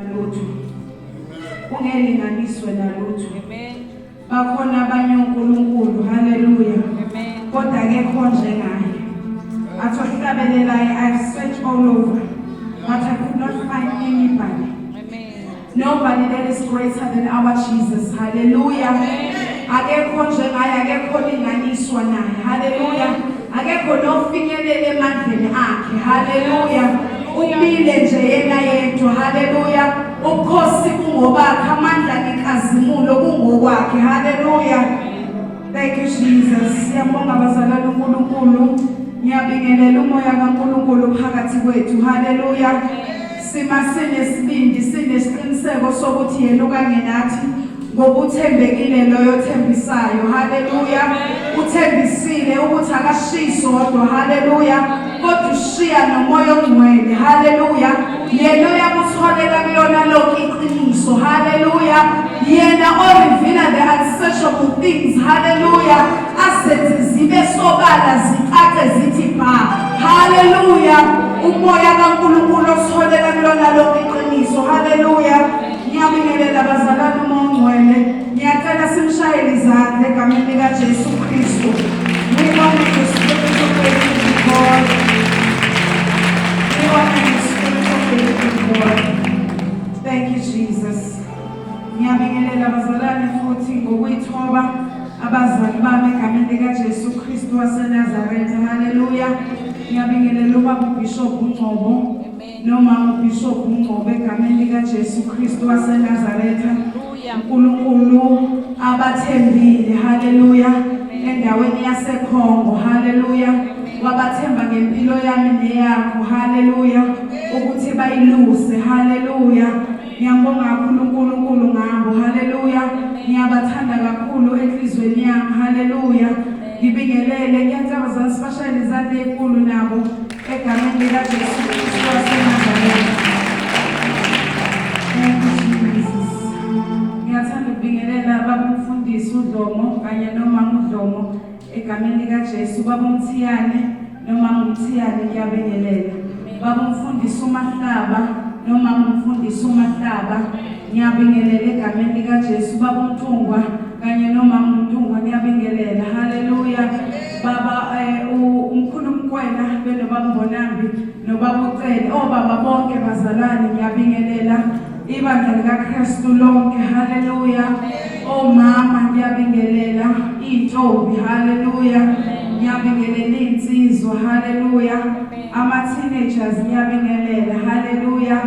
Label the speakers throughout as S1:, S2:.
S1: Lutho. Ungelinganiswe nalutho. Amen. Bakhona abanye onkulunkulu. Hallelujah. Amen. Kodwa akekho njengaye. Athi ohlabelelayo I've searched all over but I could not find anybody. Amen. Nobody that is greater than our Jesus. Hallelujah. Akekho njengaye, akekho linganiswa naye. Hallelujah. Akekho nofinyelela emandleni akhe. Hallelujah. Umile nje yena yedwa. Hallelujah. Ubukhosi bungobakhe, amandla nenkazimulo kungokwakhe. Hallelujah. Thank you Jesus. Siyabonga bazalwane uNkulunkulu. Ngiyabingelela umoya kaNkulunkulu phakathi kwethu. Hallelujah. Sima sinesibindi sinesiqiniseko sokuthi yena ukanye nathi ngoba uthembekile loyo othembisayo. Haleluya. Uthembisile ukuthi akashiyi sodwa. Haleluya. Kodwa ushiya nomoya ongcwele. Haleluya. Yena oyakuthwalela kulona lonke iqiniso. Haleluya. Yena o-reveala the unsearchable things. Haleluya. Azenze zibe sobala zicace zithi bha. Haleluya. Umoya kaNkulunkulu ositholela kulona lonke iqiniso. Haleluya. Ngiyabingelela bazalwane uMoya oNgcwele. Ngiyacela simshayele izandla egameni likaJesu Kristu. We honor the spirit of the living God. We honor the spirit of the living God. Thank you Jesus. Ngiyabingelela bazalwane futhi ngokuyithoba abazali bami egameni likaJesu Kristu waseNazaretha. Haleluya. Ngiyabingelela ubaba uBishop uNgcobo nomama uBishop uNgcobo egameni likaJesu Kristu waseNazaretha. uNkulunkulu abathembile. Haleluya. Endaweni yaseKhongo. Haleluya. Wabathemba ngempilo yami neyakho. Haleluya. Ukuthi bayiluse. Haleluya. Ngiyambonga kakhulu uNkulunkulu ngabo. Haleluya. Ngiyabathanda kakhulu enhlizweni yami. Haleluya. Ngibingelele ngiyacela bazalwane sibashayele izandla ezinkulu nabo egameni likaJesu Kristu waseNazaretha. Thank you Jesus. Ngiyathanda ukubingelela baba umfundisi uDlomo kanye nomama uDlomo egameni likaJesu baba uMthiyane nomama uMthiyane ngiyabingelela. Baba umfundisi uMahlaba nomama umfundisi uMahlaba ngiyabingelela egameni likaJesu baba uMntungwa kanye nomama uMntungwa ngiyabingelela haleluya baba eh, umkhulu Mkwena benobaba Mbonambi nobaba uCele obaba bonke bazalwane ngiyabingelela ibandla likaKristu lonke haleluya omama ngiyabingelela intombi haleluya ngiyabingelela insizwa haleluya ama-teenagers ngiyabingelela haleluya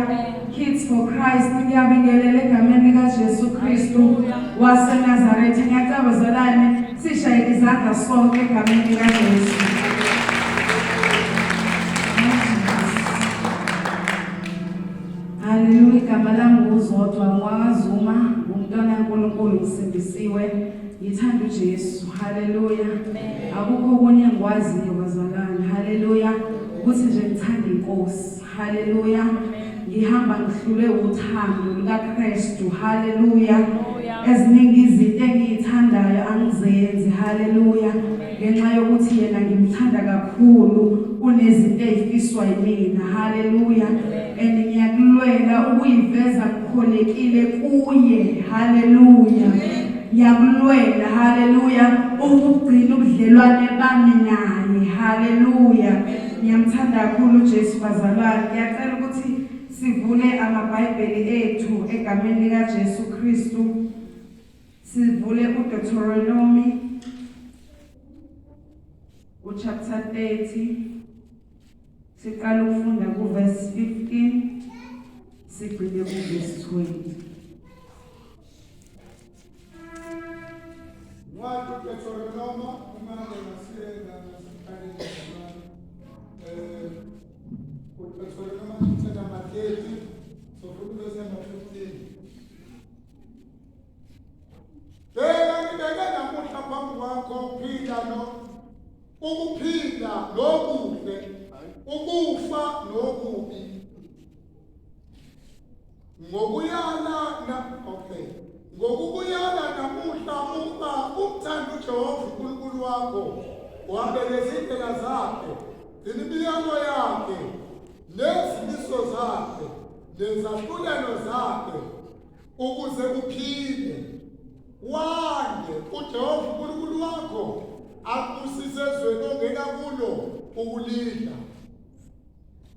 S1: kids for Christ ngiyabingelela egameni likaJesu Kristu waseNazaretha ngiyacela bazalwane sishaye izandla sonke egameni likaJesu Haleluya igama lami nguZodwa ngwakaZuma ngumntwana kaNkulunkulu ngisindisiwe ngithanda uJesu haleluya akukho okunye engikwaziyo bazalwane haleluya ukuthi nje ngithanda inkosi haleluya ngihamba ngihlulwe uthando lukaKristu haleluya eziningi izinto engiyithandayo angizenzi haleluya ngenxa yokuthi yena ngimthanda kakhulu kunezinto ezifiswa yimina haleluya and ngiyakulwela ukuyiveza ngikholekile kuye haleluya ngiyakulwela haleluya ukugcina ubudlelwane bami naye haleluya ngiyamthanda kakhulu uJesu bazalwane ngiyacela ukuthi sivule amabhayibheli ethu egameni likaJesu Kristu sivule uDeuteronomy uchapter 30 siqala ukufunda kuverse 15 sigcine kuverse 20
S2: Ncwadi uDeuteronoma uma ngasiyenza ngasiqaleni bazalwane eh uDeuteronoma chapter number 30 sofuna verse number 15 Bheka ngibeke namuhla phambi kwakho ukuphila no ukuphila nokuhle ukufa nokubi Ngokuyala na okay. Ngokukuyala namuhla ukuba umthande uJehova uNkulunkulu wakho, uhambe ngezindlela zakhe, gcina imiyalo yakhe nezimiso zakhe. nezahlulelo zakhe ukuze uphile wande uJehova uNkulunkulu wakho akubusise ezweni ongena kulo ukulidla.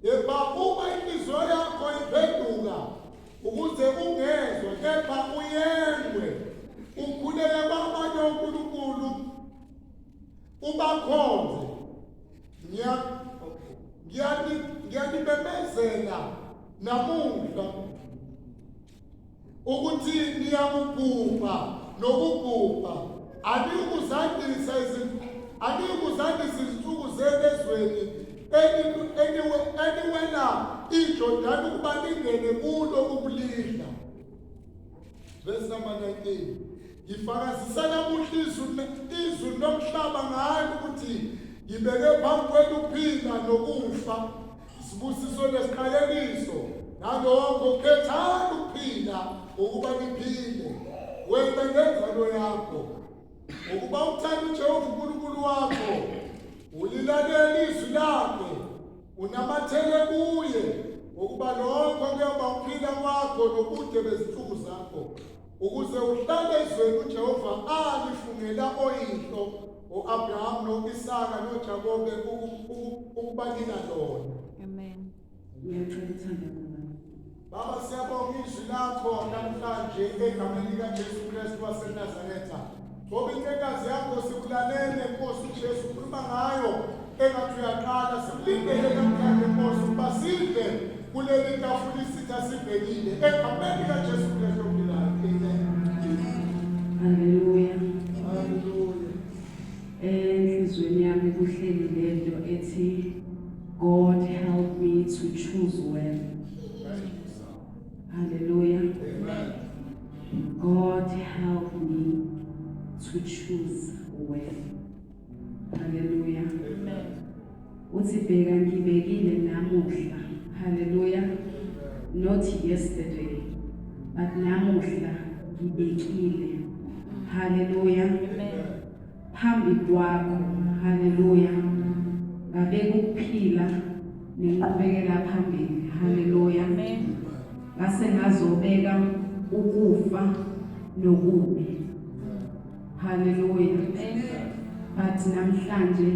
S2: Kepha uma inhliziyo yakho iphenduka ukuze ungezwa kepha uyengwe ukhuleke kwabanye onkulunkulu ubakhonze ngiyanimemezela namuhla ukuthi niyakubhubha nokubhubha aniyukuzandisa aniyukuzandisa izinsuku zenu ezweni eniwela iJordani ukuba ningene kulo ukulidla. Verse number 19. Ngifakazisa namuhla izulu nomhlaba ngani ukuthi ngibeke phambi kwenu ukuphila nokufa isibusiso nesiqalekiso nalokho khethani ukuphila ukuba niphile wena nenzalo yakho ukuba uthanda uJehova uNkulunkulu wakho ulilalele izwi lakhe unamathele kuye ngokuba lokho kuyoba ukuphila kwakho nobude bezinsuku zakho ukuze uhlale ezweni uJehova alifungela oyihlo u-Abraham no-Isaka noJakobe ukubanika lona.
S3: Amen.
S1: Ngiyacela uthanda
S2: Baba siyabonga izwi lakho namhlanje egameni likaJesu Kristu waseNazaretha. Ngoba incekazi yakho sikulalele Nkosi uJesu ukhuluma ngayo engathi uyaqala sikulindele namhlanje Nkosi ukuba sidle kuleli tafula isitha sibhekile egameni likaJesu Kristu ophilayo. Amen.
S1: Haleluya.
S2: Haleluya.
S1: Enhlizweni yami kuhleli lento ethi God help me to choose well. Hallelujah.
S2: Amen.
S1: God help me to choose well. Hallelujah.
S2: Amen.
S1: Uthi bheka ngibekile namuhla. Hallelujah. Not yesterday, but namuhla ngibekile. Hallelujah.
S3: Amen.
S1: Phambi kwakho. Hallelujah. Ngabeka ukuphila nenqubekela phambili. Hallelujah.
S3: Amen.
S1: Ngase ngazobeka ukufa nokubi. Hallelujah.
S3: Amen.
S1: But namhlanje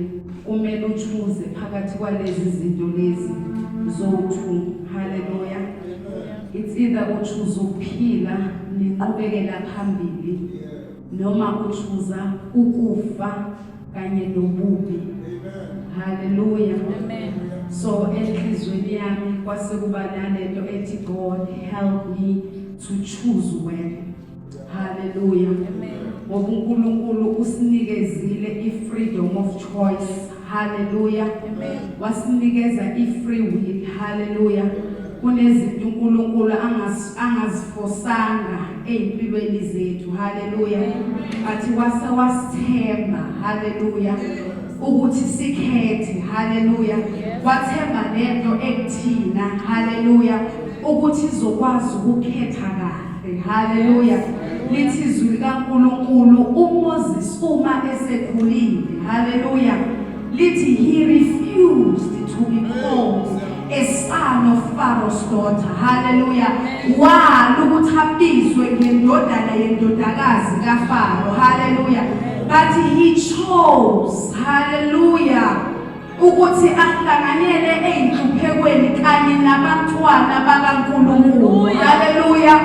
S1: kumele uchoose phakathi kwalezi zinto lezi zowu-two. Hallelujah. It's either uchoose ukuphila nenqubekela phambili noma uchoose ukufa kanye nobubi.
S2: Amen.
S1: Hallelujah.
S3: Amen.
S1: So enhlizweni yami kwase kuba nalento ethi God help me to choose well. Hallelujah.
S3: Amen.
S1: Ngoba uNkulunkulu usinikezile i-freedom of choice. Hallelujah.
S3: Amen.
S1: Wasinikeza i-free will. Hallelujah. Kunezinto uNkulunkulu angazifosanga ezimpilweni zethu. Hallelujah. Athi wase wasithemba. Hallelujah. Ukuthi sikhethe. Hallelujah. Wathemba lento ekuthina. Hallelujah. Ukuthi izokwazi ukukhetha kahle. Hallelujah. Lithi izwi likaNkulunkulu uMoses uma esekhulile. Hallelujah. Lithi he refused to be called a son of Pharaoh's daughter. Hallelujah. Wala ukuthi abizwe ngendodana yendodakazi kaFaro. Hallelujah. But he chose, hallelujah, ukuthi ahlanganyele eyinhluphekweni kanye nabantwana bakaNkulunkulu. Hallelujah.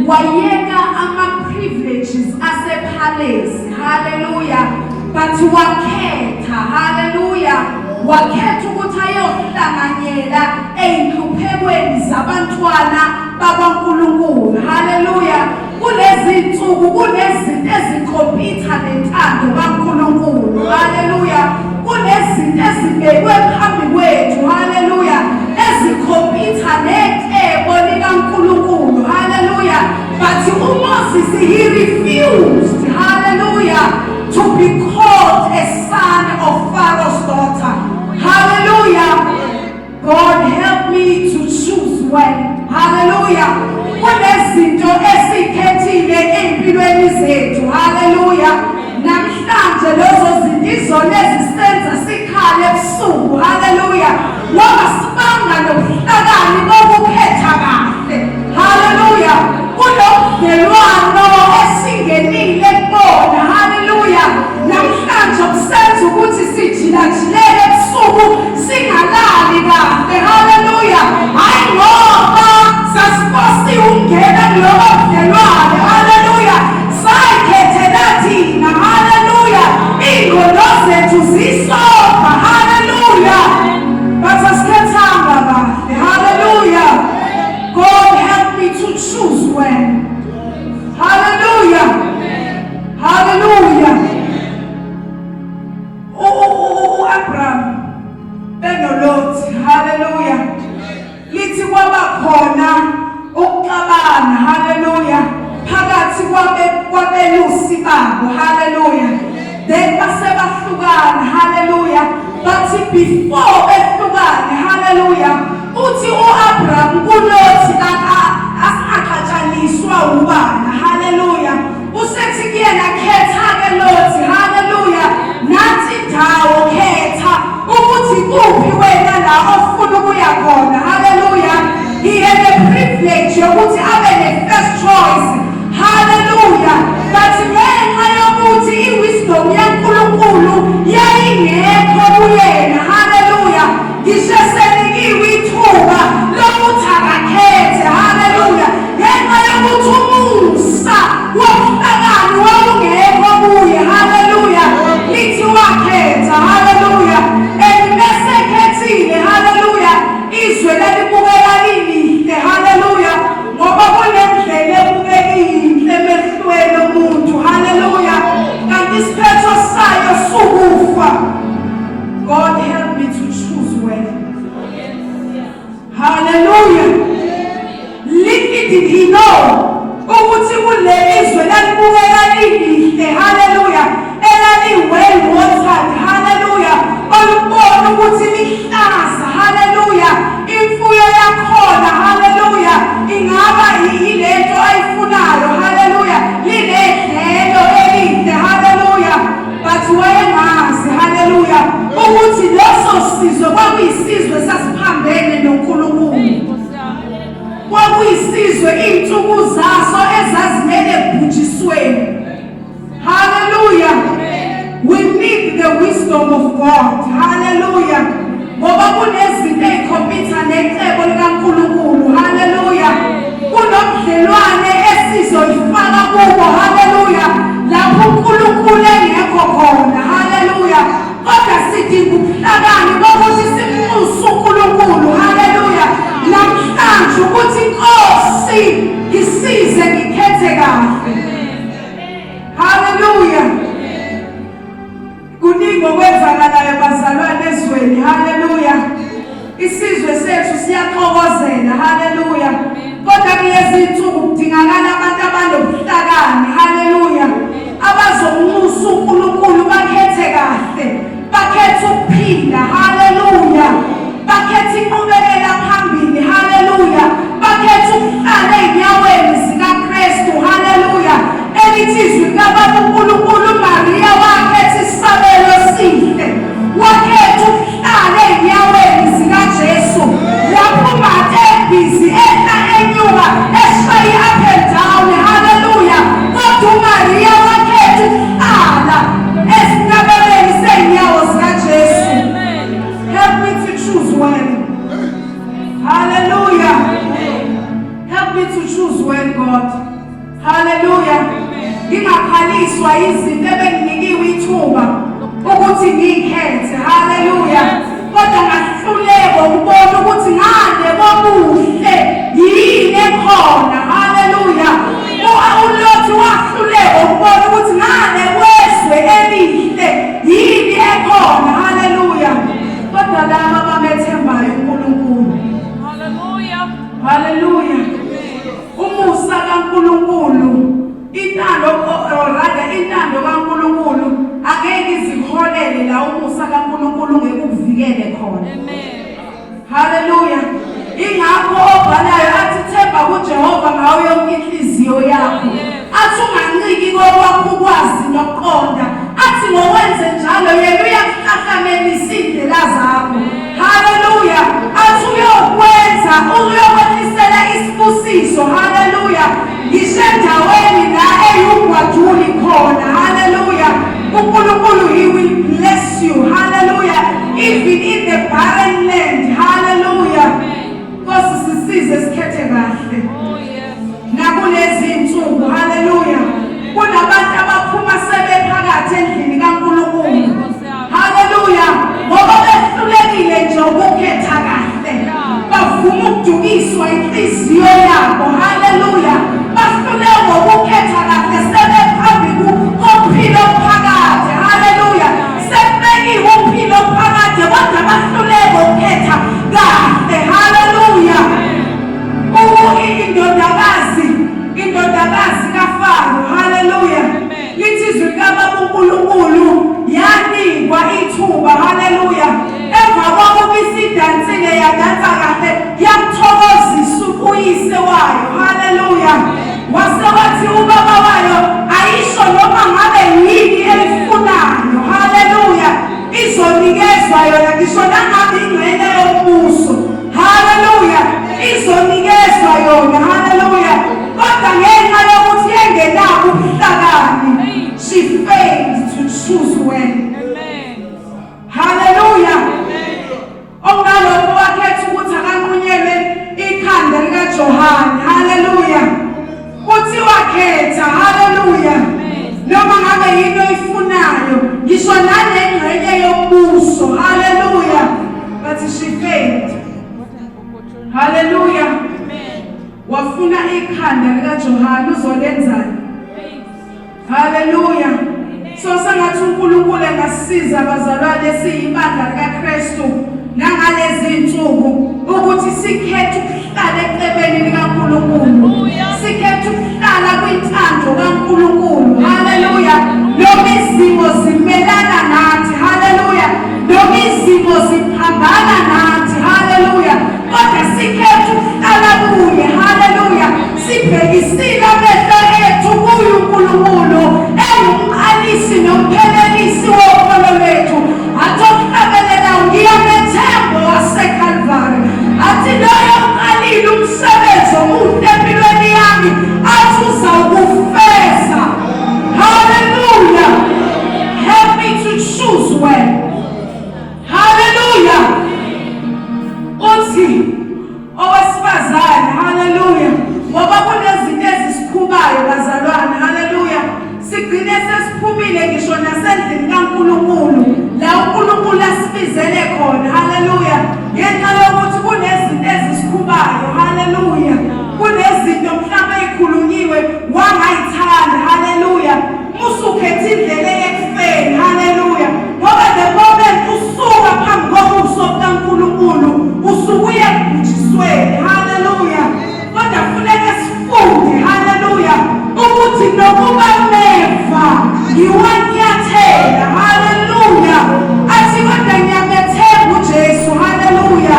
S1: Wayeka ama privileges asepalace. Hallelujah. But wakhetha, hallelujah, wakhetha ukuthi ayohlanganyela eyinhluphekweni zabantwana bakwaNkulunkulu. Hallelujah. Kulezi insuku kunezinto ezikhompyutha nentando kaNkulunkulu. Hallelujah. Kunezinto ezibekwe phambi kwethu. Hallelujah. Ezikhompyutha necebo likaNkulunkulu. Hallelujah. But uMoses, he refused, hallelujah, to be called a son of Pharaoh's daughter. Hallelujah. God help me to choose well. Hallelujah. Kunezinto esikhethile empilweni zethu. Hallelujah. Namhlanje lezo zinto izona ezisenza sikhale ebusuku. Hallelujah. Ngoba sibanga nobuhlakani bokukhetha kahle. Ukuxabana, haleluya, phakathi kwabelusi babo, haleluya. Then base bahlukana, haleluya. Bathi before behlukane, haleluya, uthi uAbraham kuLothi, asingaxatshaniswa ubana, haleluya. Usethi kuyena, khetha ke Lothi, haleluya, nathi indawo, khetha ukuthi kuphi wena la ofuna ukuya khona, haleluya. He had the privilege yokuthi abe ne-first choice, haleluya. But ngenxa yokuthi i-wisdom yaNkulunkulu yayingekho kuyena, haleluya, ngisho senikiwe ithuba lokuthi akakhethe, haleluya, ngenxa yokuthi umusa wobuhlakani wawungekho kuye, haleluya, lithi wakhetha, haleluya. And bese ekhethile, haleluya, izwe lalibukeka lilihle, haleluya, ngoba kunendlela ebukeka iyinhle emehlweni omuntu, haleluya, kanti isiphetho sayo sukufa. God help me to choose well, hallelujah. Little did he know ukuthi kuleli zwe lalibukeka lilihle, haleluya, elali well watered, haleluya, olubona ukuthi lihlaza, haleluya, imfuyo yakhona, haleluya, ingaba yilento ayifunayo, haleluya, linedlelo elihle, haleluya. But wayengazi, haleluya, ukuthi leso sizwe kwakuyisizwe sasiphambene noNkulunkulu, kwakuyisizwe iy'nsuku zaso ezazimele ebhujisweni. Haleluya. We need the wisdom of God, haleluya, ngoba kunezinto ey'khompyutha necebo likaNkulunkulu, haleluya. Kunobudlelwane esizoyifaka kubo, haleluya, lapho uNkulunkulu engekho khona, haleluya. Kodwa sidinga ubuhlakani bokuthi simnxuse uNkulunkulu, haleluya, namhlanje ukuthi, Nkosi, ngisize ngikhethe kahle, haleluya. Kuningi okwenzakalayo, bazalwane, ezweni, haleluya. Isizwe sethu siyaxokozela, haleluya, kodwa kulezi insuku kudingakala abantu abanobuhlakani, haleluya, abazomnxusa uNkulunkulu, bakhethe kahle, bakhethe ukuphila, haleluya, bakhethe inqubekela phambili, haleluya, bakhethe ukuhlala ey'nyaweni zikaKristu, haleluya. Elithi izwi likaBaba uNkulunkulu, uMariya wakhetha isabelo esihle, wakhetha ukuhlala ey'nyaweni zikaJesu lapho uMata ebhizi ehla enyuka, eshaya i-up and down, haleluya, kodwa uMariya wakhetha ukuhlala esinabelweni sey'nyawo zikaJesu. Help me to choose well, hallelujah. Help me to choose well, God, hallelujah. Ngingakhaliswa izinto ebenginikiwe ithuba ukuthi ngikhethe, haleluya, kodwa ngahluleka ukubona ukuthi ngale kobuhle yini ekhona, haleluya. ULothi wahluleka ukubona ukuthi ngale kwezwe elihle yini ekhona, haleluya. Kodwa laba abamethembayo uNkulunkulu,
S3: Hallelujah.
S1: haleluya, umusa kaNkulunkulu, intando, or rather intando kaNkulunkulu angeke iziholele la umusa kaNkulunkulu ngeke ukuvikele khona.
S3: Amen.
S1: Haleluya. Ingakho obhalayo athi, themba kuJehova ngayo yonke inhliziyo yakho, athi unganciki kokwakho ukwazi nokuqonda, athi ngokwenze njalo yena uyakuhlahlamelisa iy'ndlela zakho, haleluya. Athi uyokwenza, uyokwehlisela isibusiso, haleluya, ngisho endaweni la eyugwaduli khona, haleluya. uNkulunkulu, he will bless you, haleluya, even in the barren land, haleluya. Nkosi, sisize sikhethe kahle.
S3: Oh, yes.
S1: Nakulezi insuku, haleluya, kunabantu abaphuma sebephakathi endlini kaNkulunkulu, haleluya, ngoba behlulekile nje ukukhetha kahle, bavuma ukudukiswa inhliziyo yabo, haleluya. Bahluleke ngokukhetha kahle sebephambi kophilo phakade, haleluya. Sekubekiwe uphilo phakade, kodwa bahluleke ukukhetha kahle, haleluya. Yanikwa ithuba, haleluya. Emva kokuba isidansile yadansa kahle, yamthokozisa uyise wayo, haleluya. Wase wathi ubaba wayo ayisho noma ngabe yini eyifunayo, haleluya, izonikezwa yona ngisho nangabe ingxenye yombuso, haleluya, izonikezwa yona, haleluya. Kodwa ngenxa yokuthi engenabo ubuhlakani, she failed to choose well.
S3: Amen.
S1: Haleluya. Okungalokho wakhetha ukuthi akanqunyelwe ikhanda likaJohane. Haleluya. Uthi wakhetha, haleluya. Noma ngabe yini oyifunayo, ngisho nalengxenye yombuso. Haleluya. But she failed.
S3: What an opportunity.
S1: Haleluya.
S3: Amen.
S1: Wafuna ikhanda likaJohane, uzolenzani?
S3: Praise.
S1: Haleluya. So sengathi uNkulunkulu engasiza bazalwane siyibandla likaKristu nangalezi insuku ukuthi sikhethe ukuhlala ecebeni likaNkulunkulu. Sikhethe ukuhlala kwintando kaNkulunkulu. Haleluya. Noma izimo zimelana nathi. Haleluya. Noma izimo ziphambana nathi. Haleluya. Kodwa sikhethe ukuhlala kuye. Haleluya. Sibhekisile amehlo ethu kuye uNkulunkulu engumqalisi nomphelelisi wokholo lwethu. Athi okuhlabelela ngiyamethemba waseKalvari. Athi loyo oqalile umsebenzi omuhle empilweni yami athi uzawukufeza. Hallelujah. Help me to choose well. Hallelujah. Uthi owesifazane, haleluya, ngoba kunezinto ezisikhubayo bazalwane, haleluya, sigcine sesiphumile ngisho nasendlini kaNkulunkulu la uNkulunkulu asibizele khona, haleluya, ngenxa yokuthi kunezinto ezisikhubayo, haleluya, kunezinto mhlawumbe ezikhulunyiwe wangayithanda, haleluya, musukhetha indlela ekufeni, haleluya, ngoba the moment usuka phambi kobuso bukaNkulunkulu usuke ekubhujisweni, haleluya. Kodwa kufuneka sifunde, haleluya, ukuthi nokuba meva ngiwanyathela, haleluya, athi kodwa ngiyamethemba uJesu, haleluya,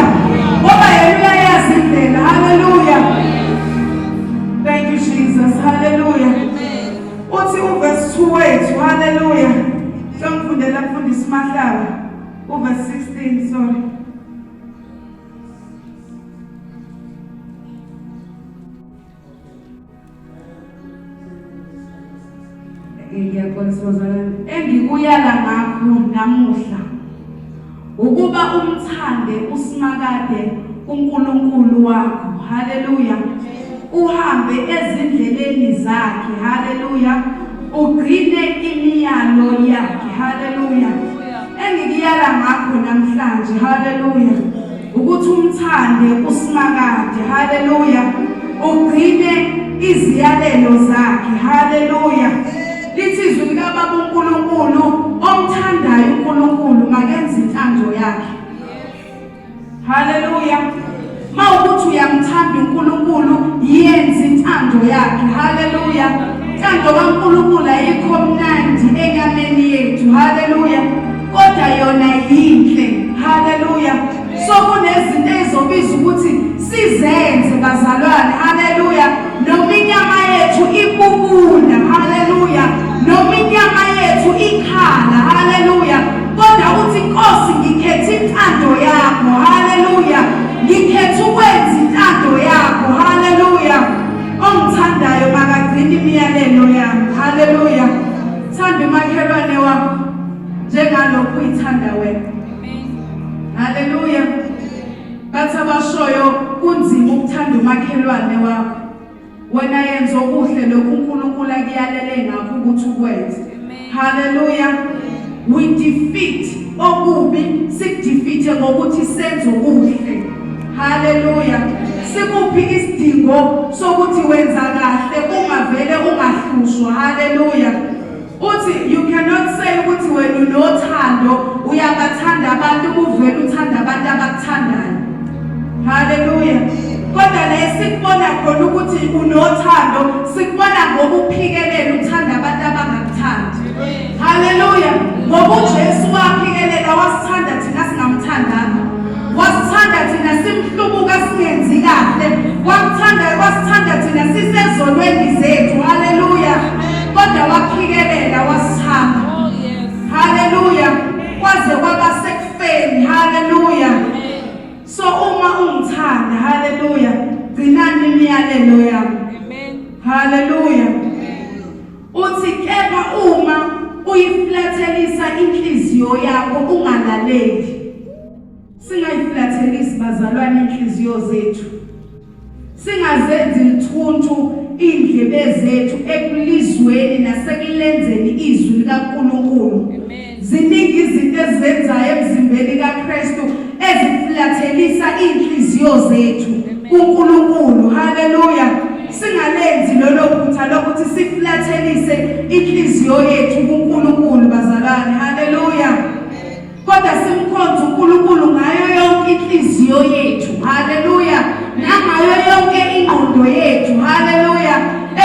S1: ngoba yena uyayazi indlela, haleluya. Thank you, Jesus. Haleluya. Uthi uverse 2 wethu, haleluya. Sengifundela mfundisi Mahlaba. Uverse 16, sorry. Ngiyaxolisa bazalwane. Engikuyala ngakho namuhla ukuba umthande uSimakade uNkulunkulu wakho. Haleluya. Uhambe ezindleleni zakhe. Haleluya. Ugcine imiyalo yakhe. Haleluya. Engikuyala ngakho namhlanje, haleluya, ukuthi umthande uSimakade, haleluya, ugcine iziyalelo zakhe, haleluya. Lithi izwi likaBaba uNkulunkulu, omthandayo uNkulunkulu makenze intando yakhe. Haleluya. Mawukuthi uyamthanda uNkulunkulu, yenza intando yakhe. Haleluya. Intando kaNkulunkulu ayikho mnandi enyameni yethu. Haleluya. Kodwa yona yinhle. Haleluya. So kunezinto ezizobiza ukuthi sizenze bazalwane. Haleluya. Noma inyama yethu ibubula. Haleluya. Noma inyama yethu ikhala. Haleluya. Kodwa uthi Nkosi ngikhetha intando yakho. Haleluya. Ngikhetha ukwenza intando yakho. Haleluya. Ongithandayo makagcine imiyalelo yami. Haleluya. Thanda umakhelwane wakho njengalokhu uyithanda wena. Haleluya. Bathi abashoyo kunzima ukuthanda umakhelwane wakho. Wena yenza okuhle lokhu uNkulunkulu akuyalele ngakho ukuthi ukwenze. Haleluya. We defeat okubi, sikudefeat ngokuthi senze okuhle. Haleluya. Sikuphi isidingo sokuthi wenza kahle ungavele ungahlushwa? Haleluya. Uthi you cannot say ukuthi wena unothando, uyabathanda abantu, uvele uthanda abantu abakuthandayo. Haleluya. Kodwa la sikubona khona ukuthi unothando, sikubona ngokuphikelela uthanda abantu abangakuthandi. Haleluya. Ngoba uJesu waphikelela. Waphikelela wasithanda thina singamthandanga. Wasithanda thina simhlubuka singenzi kahle. Wakuthanda wasithanda thina sisezonweni zethu. Haleluya. Kodwa waphikelela wasithanda.
S3: Oh yes.
S1: Haleluya. Kwaze kwaba sekufeni. Haleluya. So uma ungithanda, haleluya, gcinani imiyalelo yami.
S3: Amen.
S1: Haleluya. Uthi kepha uma uyiflathelisa inhliziyo yakho ungalaleli. Singayiflathelisi bazalwane inhliziyo zethu. Singazenzi lithuntu indlebe zethu ekulizweni nasekulenzeni izwi likaNkulunkulu. Ziningi izinto ezizenzayo emzimbeni kaKristu eziflathelisa inhliziyo zethu kuNkulunkulu. Haleluya. Singalenzi lolo phutha lokuthi siflathelise inhliziyo yethu kuNkulunkulu bazalwane. Haleluya. Kodwa simkhonza uNkulunkulu ngayo yonke inhliziyo yethu. Haleluya. Nangayo yonke ingqondo yethu. Haleluya.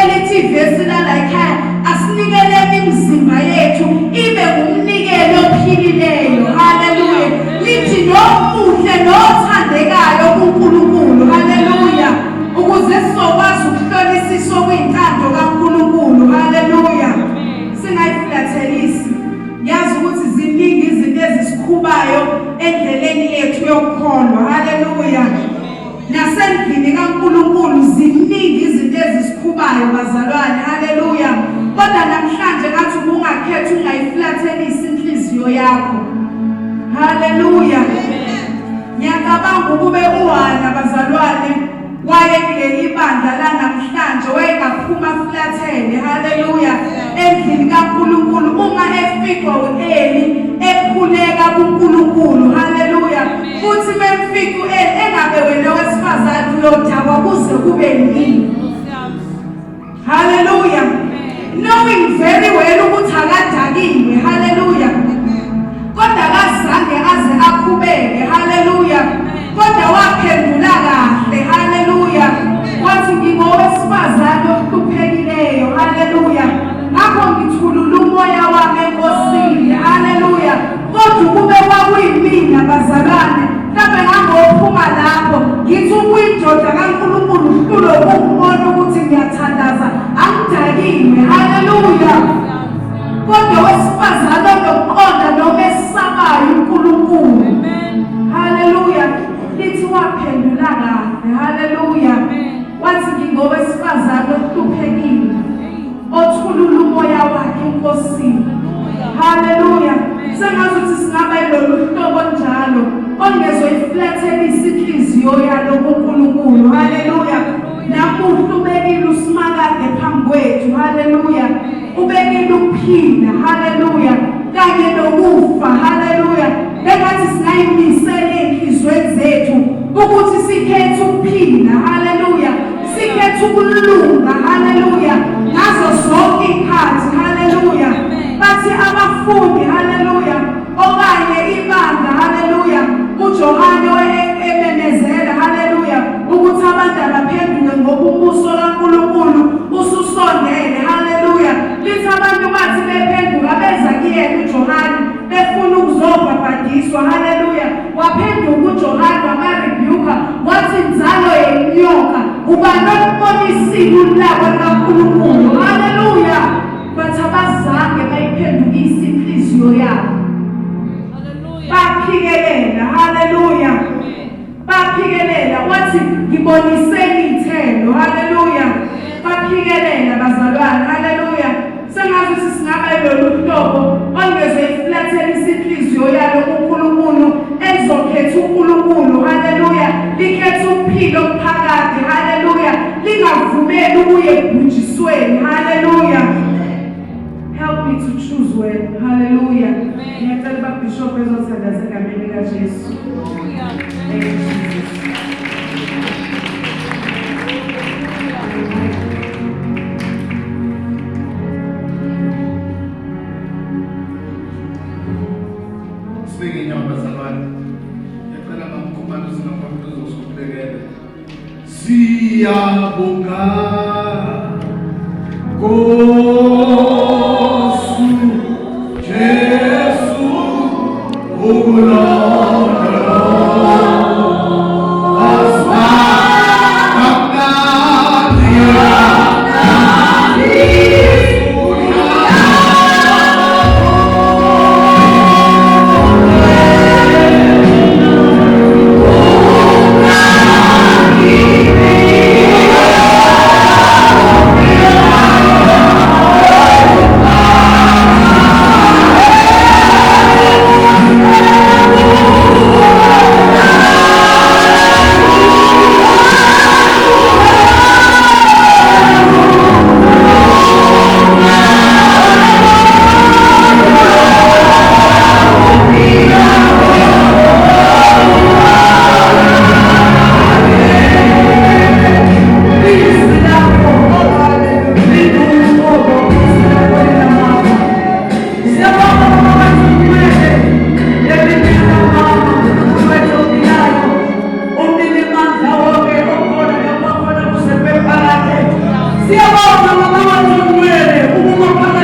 S1: Elithi ivesi lala ekhaya asinikeleni imizimba yethu ibe ngumnikelo ophilileyo. Haleluya. Lithi nomuhle nothandekayo kuNkulunkulu. Haleluya. Ukuze sizokwazi ukuhlolisisa okuyintando kaNkulunkulu. Haleluya. Singayiflathelisi. Ngiyazi ukuthi ziningi izinto ezisikhubayo endleleni yethu yokukholwa. Haleluya. Nasendlini kaNkulunkulu ziningi izinto ezisikhubayo bazalwane. Haleluya. Kodwa namhlanje ngathi ubungakhetha ungayiflathelisi inhliziyo yakho. Haleluya. Ngiyacabanga ukube uHana bazalwane wayekuleli bandla lanamhlanje wayengaphuma flathele haleluya endlini kaNkulunkulu uma efikwa uEli ekhuleka kuNkulunkulu haleluya futhi memfika uEli engabe wena wesifazane uyodakwa kuze kube nini Hallelujah. Knowing very well ukuthi akadakiwe. Hallelujah. Kodwa akazange aze akhubeke. Hallelujah. Kodwa waphendula kahle. Hallelujah. Wathi ngingowesifazane ohluphekileyo. Hallelujah. Ngakho ngithulula umoya wami eNkosini. Hallelujah. Kodwa ukube kwakuyimina bazalwane, mhlawumbe ngangophuma lapho ngithi ukuyindoda kaNkulunkulu hlulo ukubona ukuthi ngiyathandaza angidakiwe. Haleluya. Kodwa wesifazane onokuqonda noma esabayo uNkulunkulu. Haleluya. Lithi waphendula kahle. Haleluya. Wathi ngingowesifazane ohluphekile. Othulula umoya wakhe eNkosini. Haleluya. Sengazuthi singaba yilolu hlobo njalo ongezoyiflathelisa inhliziyo yalo kuNkulunkulu. Haleluya. Namuhla ubekile usimakade phambi kwethu. Haleluya. Ubekile ukuphila. Haleluya. Kanye nokufa. Haleluya. Bengathi singayimisela ey'nhliziyweni zethu ukuthi sikhethe ukuphila. Haleluya. Sikhetha ukulunga, haleluya, ngazo zonke ikhathi, haleluya. Bathi abafundi, haleluya, okanye ibandla, haleluya, uJohane ememezela, haleluya, ukuthi abantu abaphenduke ngoba umbuso kaNkulunkulu ususondele, haleluya. Lithi abantu bathi bephenduka beza kuyena uJohane befuna ukuzobhabhadiswa, haleluya. Waphenduka uJohane wabarebuka wathi nzalo yenyoka ubani olubonisile ulaka lukaNkulunkulu haleluya but abazange bayiphendukise inhliziyo yabo baphikelela haleluya baphikelela wathi ngiboniseni ithelo haleluya baphikelela bazalwane haleluya Sengazi ukuthi singaba yilolu hlobo olungeze iflathelisa inhliziyo yalo kuNkulunkulu elizokhetha uNkulunkulu haleluya likhetha ukuphila okuphakade haleluya lingavumeli ukuye ekubhujisweni haleluya help me to choose well haleluya ngiyacela ubabishop ezothandaza egameni likaJesu Thank you, Jesus.
S4: Sibeke inyawo bazalwane. Ngiyacela mamkhumalo singaphambili uzosikhulekela. Siyabonga Nkosi Jesu.
S1: Siyabonga Baba wethu ongcwele ukuma phakathi.